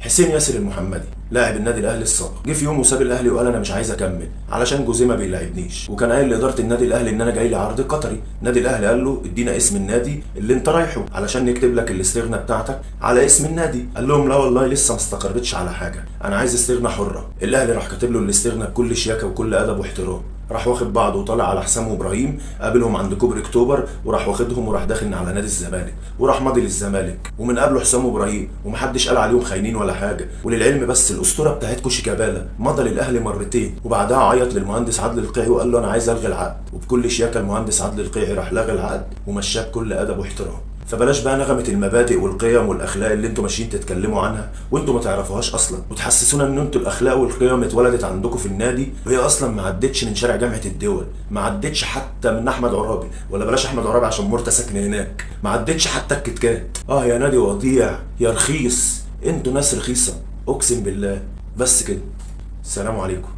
حسين ياسر المحمدي لاعب النادي الاهلي السابق، جه في يوم وساب الاهلي وقال انا مش عايز اكمل علشان جوزيه ما بيلاعبنيش، وكان قايل لادارة النادي الاهلي ان انا جاي لي عرض قطري. النادي الاهلي قال له ادينا اسم النادي اللي انت رايحة علشان نكتب لك الاستغنى بتاعتك على اسم النادي. قال لهم لا والله لسه ما استقرتش على حاجة، انا عايز استغنى حره. الاهلي راح كاتب له الاستغنى بكل شياكه وكل ادب واحترام، راح واخد بعضه وطالع على حسام وابراهيم، قابلهم عند كوبري اكتوبر وراح واخدهم وراح داخل على نادي الزمالك وراح ماضي للزمالك. ومن قبله حسام وابراهيم ومحدش قال عليهم خاينين ولا حاجة. وللعلم بس الاسطورة بتاعتكم شيكابالا مضى للاهلي مرتين، وبعدها عيط للمهندس عادل القيعي وقال له انا عايز الغي العقد، وبكل شياكه المهندس عادل القيعي راح لغى العقد ومشاه بكل ادب واحترام. فبلاش بقى نغمة المبادئ والقيم والأخلاق اللي انتوا ماشيين تتكلموا عنها وانتوا ما تعرفوهاش أصلا، وتحسسونا ان انتوا الأخلاق والقيم اتولدت عندكم في النادي، وهي أصلا ما عدتش من شارع جامعة الدول، ما عدتش حتى من أحمد عرابي، ولا بلاش أحمد عرابي عشان مرته ساكنة هناك، ما عدتش حتى الكتكات. اه يا نادي وضيع يا رخيص، انتوا ناس رخيصة أقسم بالله. بس كده، السلام عليكم.